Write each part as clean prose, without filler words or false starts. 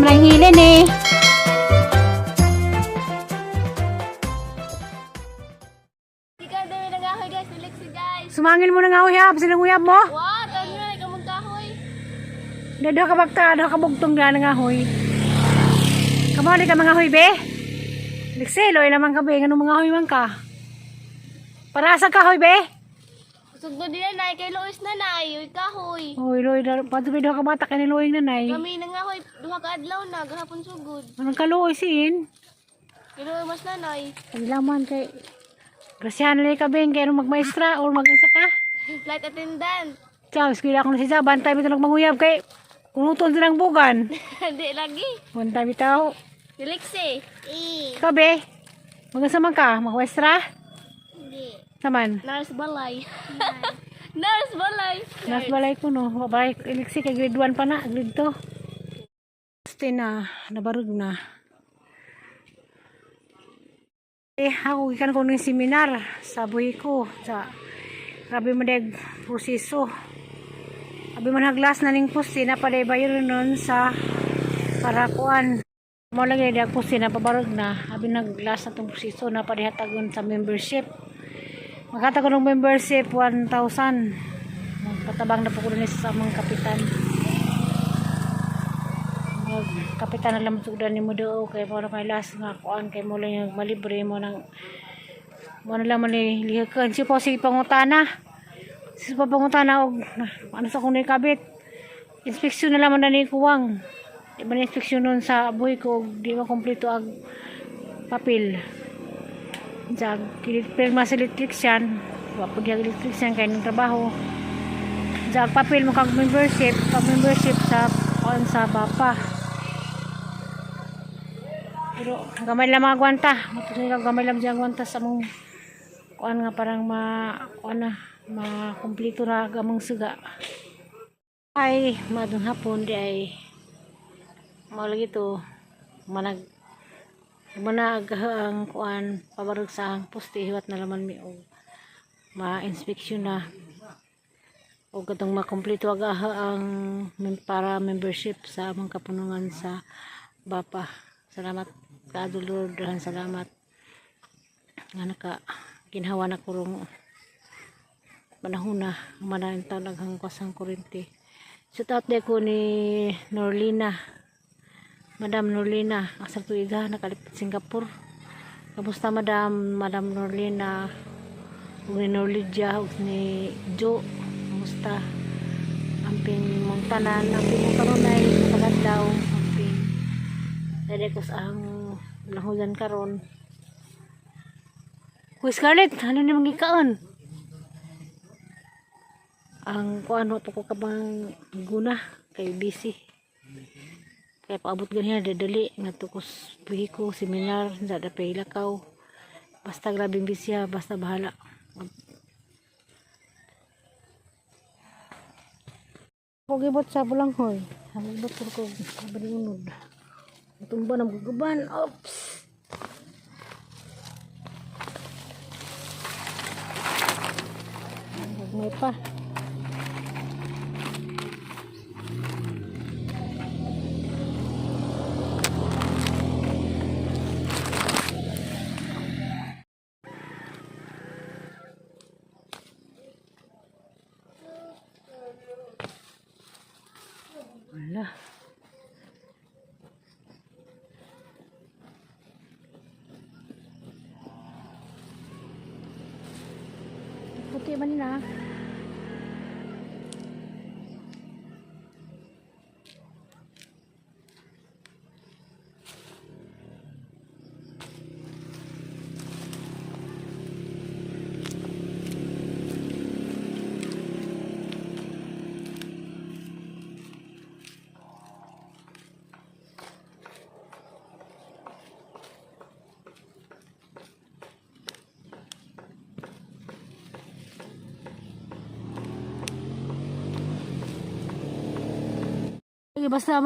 Sobrang hilin eh. Ikaw dami ng kahoy, guys. Niliksi, guys. Sumangil mo na nga uyab, silang uyab mo. What? Ano na? Ikaw magkahoy. Dado ka bagta, dado ka bugtong na nga hoy. Kamo di ka mga hoy be? Likselo naman ka be, ngano mga hoy man ka? Para sa kahoy be? Sugdo din na, nay. Kay Luis na, nay. Uy, kahoy. Hoy, loy, padumi daw ka bata kay niluoy nanay. Kami na nga, hoy. Duha ka adlaw na. Gahapon sugod. Anong kaluoy siin? Kay Luis mas nanay. Paglaman kay Grasyahan na ka be, kay anong magmaestra or magansa ka? Flight attendant. Ciao, eskwela ako na siya, bantay bitaw nagmanguyab kay kunuton silang bugan. Di lagi. Bantay bitaw. Niliksi. Eh. Ikaw be, magansa man ka, magmaestra? Hindi. Naman. Nurse balay. Nurse balay. Nas balay ko no, balay iliksi kay grade 1 pa na, grade 2. Este na, nabarog na. Eh, ako gikan ko ng seminar sa buhi ko sa grabe man deg proseso. Abi man haglas na ning pusi na paday bayo nun sa para kuan. Mo lagi di ako pusi na pabarog na. Abi naglas na tong proseso na paday hatagon sa membership. Maghatag ko ng membership 1,000. Magpatabang na po ko din sa among kapitan. Mag kapitan na lang tugdan ni mo do kay para may last nga kuan kay mo lang yung malibre mo nang mo na lang man ni lihakan si po si pangutana. Si pa pangutana og ano sa kung kabit. Inspeksyon na lang man na ni kuwang. Di ba na inspeksyon nun sa buhi ko og di ba kompleto ang papel. Sa pirma sa electrician, wa po diya electrician kay ng trabaho. Sa papel mo kag membership, pag membership sa on sa bapa. Pero gamay lang mga gwanta, matuloy ka gamay lang diyan gwanta sa mong kuan nga parang ma kuan na makumpleto na gamang suga. Ay, madung hapon di ay mao lagi to manag manag ang kuan pabarog sa ang poste hiwat na laman mi og ma-inspection na o katong makumpleto aga ang para membership sa among kapunungan sa BAPA. Salamat kaadto Lord, daghan salamat nga naka ginhawa na kurong panahon na manain taon naghang kwasang kuryente. Shout out ko ni Norlina. Madam Norlina, asal tuiga nakalipat Singapore. Kamusta Madam, Madam Norlina, ug ni Norlidia, ug ni Jo, kamusta? Amping mong tanan, amping mong kanunay, matagadlaw, amping dali ko sa ang lahuyan karon. Kuy Scarlett, ano ni mga ikaon? Ang kuan pa ko kabang guna kay busy. Kaya paabot ganyan, dadali, nga tukos buhi ko, seminar, sa dapay lakaw. Basta grabing busy ha, basta bahala. Ako gibot sa bulanghoy. Ako gibot ko ko kabali unod. Tumba na guguban. Oops. May pa. Wala. Puti ba nila? Sige, basta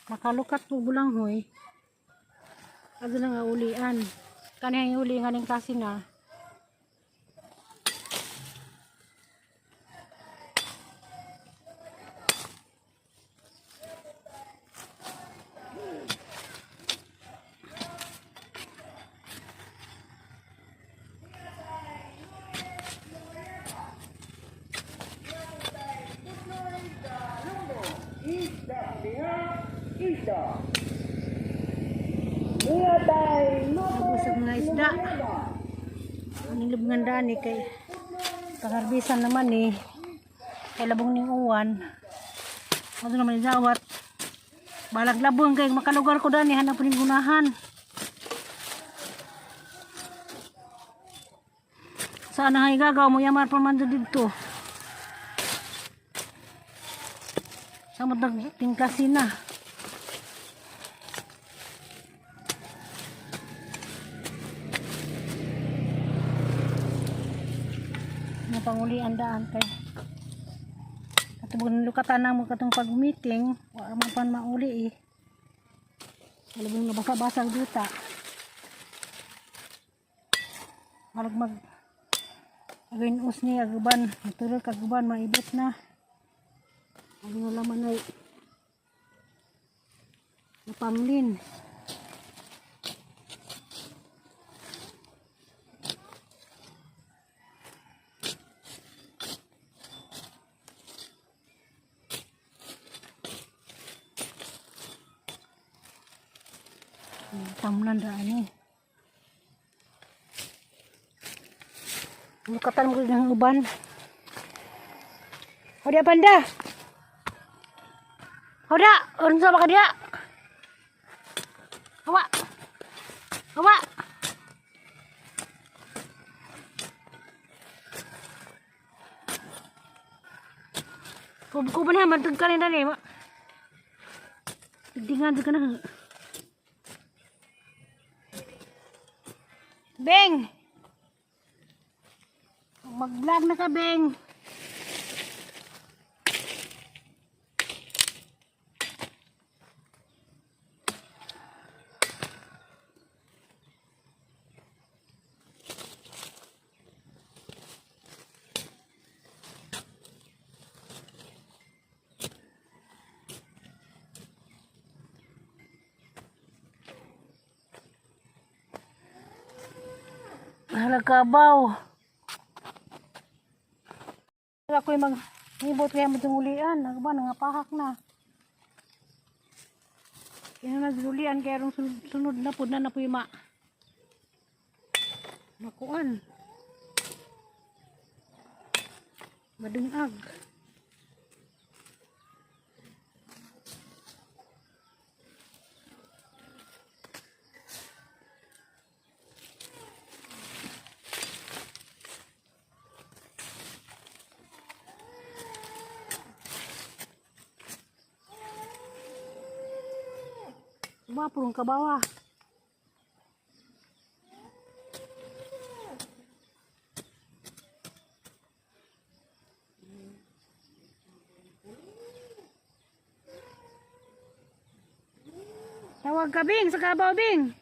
makalukat mo bulanghoy. Ano na nga ulian. Kanihang uli nga ning kasi na. Tapos ang mga isda. Ang lubngan dani kay pangarbisan naman eh. Kay labong ning uwan. Ano naman yung dawat. Balag labong kay makalugar ko dani hanap ning gunahan. Sana hay gagaw mo yamar pa man dito. Sa mo nagtingkasin na. Nga pangulian daan kay katubog ng lukatan na mo katong pag-meeting, wa man pan mauli eh. Alam mo nabasa-basa ang duta. Marag mag agin us ni aguban, natural kaguban maibot na. Ano nga laman ay napamlin. Tamnan daan eh. Lukatan mo ng uban. Hoda panda. Hoda, unsa ba ka diha? Hawa. Hawa. Kub-kuban ha, mantug ka rin dali. Tigtingan ka na. Beng! Mag-vlog na ka, Beng. Halakabaw. Ako'y maghibot kaya matungulian. Nagba, nangapahak na. Kaya nagdulian kaya rong sunod, sunod na po na po yung ma. Makuan. Madungag. Ba, purong kabawa. Tawag ka, Bing, sa kabaw, Bing.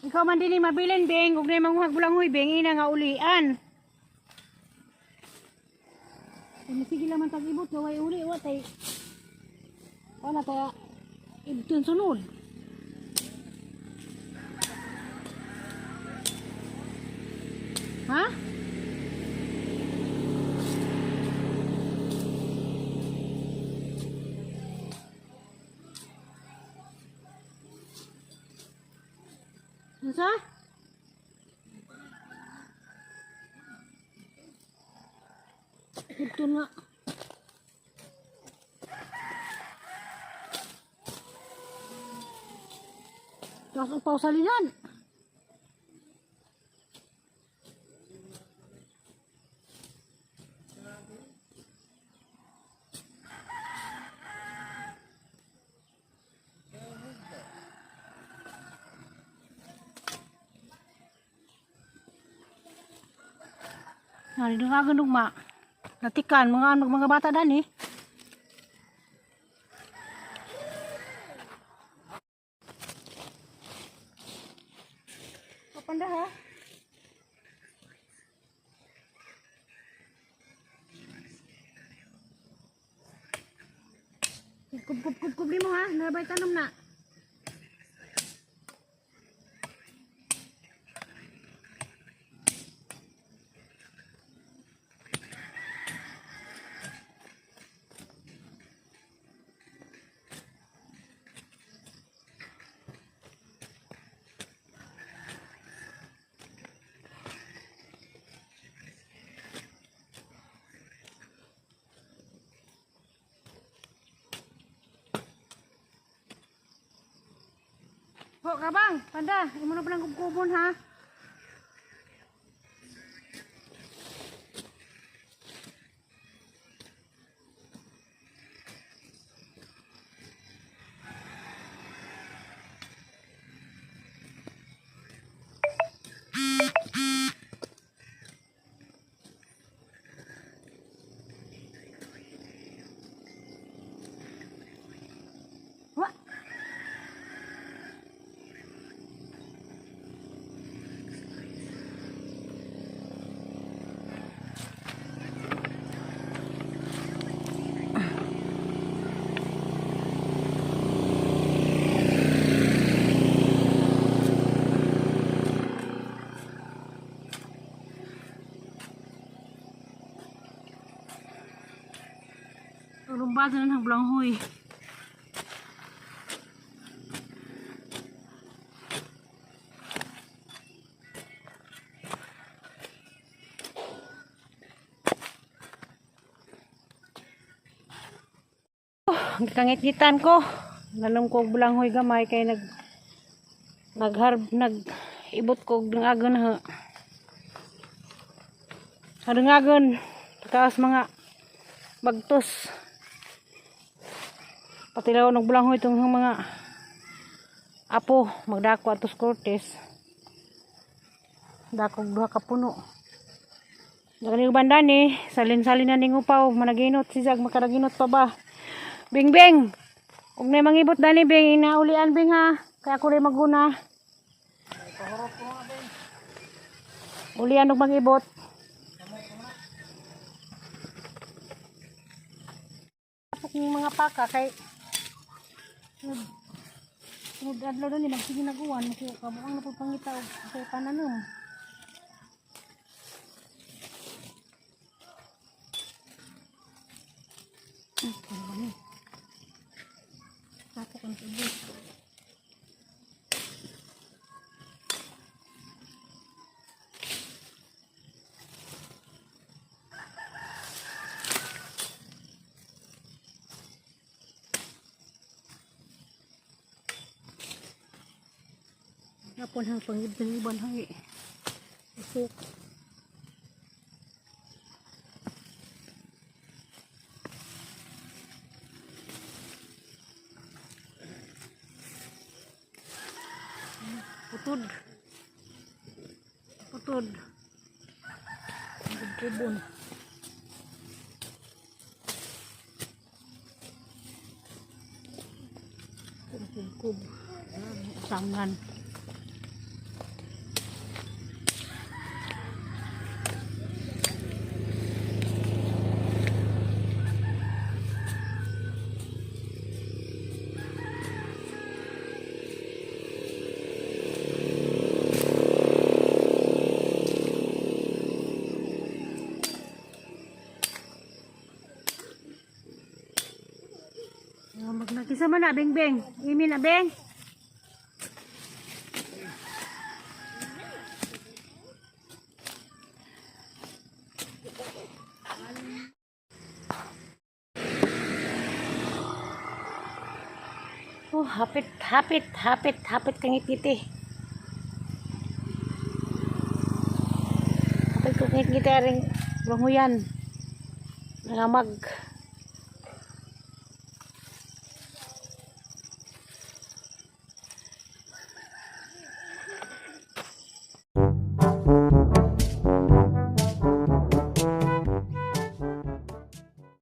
Ikaw man din mabilin, Bing. Huwag na yung manguhag bulangoy, Bing. Ina nga ulian. Kung sige lang man tag-ibot, gaway uli, wa tay. Wala ta ibtun sunod. Ha? Unsa? Ito na. Tapos upaw sa linan. Nari dungagan ma. Natikan mga ano mga bata dani. Papanda ha. Kub kub kub kub mo ha, nabay tanom na. Ho kabang, panda, imo na palang kubkubon ha. Wa. Rumbado na ng blanghoy. Oh, ang kangit-ngitan ko. Nalong ko og blanghoy gamay kay nag nagharb nag ibot ko og dangagon ha. Hadangagon pagkaas mga bagtos. Patilaw ng blanghoy itong mga apo magdako atos Cortes. Dako og duha ka puno. Dagani uban dani, salin-salin na ning upaw, managinot si Zag makaraginot pa ba. Bing bing. Ug nay mangibot dani bing inaulian bing ha. Kaya ako rin maguna. Ulian og mangibot. Tapok ng mga paka kay sunod adlaw dani magsige naguan mo kabuang na pud pangita og kay pananom. Ano ba ni? Tapok ang tubig. Napon hang pangibdan hang isok. Putod. Putod. Kubon. Kub. Usangan. Magnakisa man na, Beng Beng. Imi na, Beng. Oh, hapit, hapit, hapit, hapit kang ngiti. Hapit ko ngiti aring languyan. Nangamag.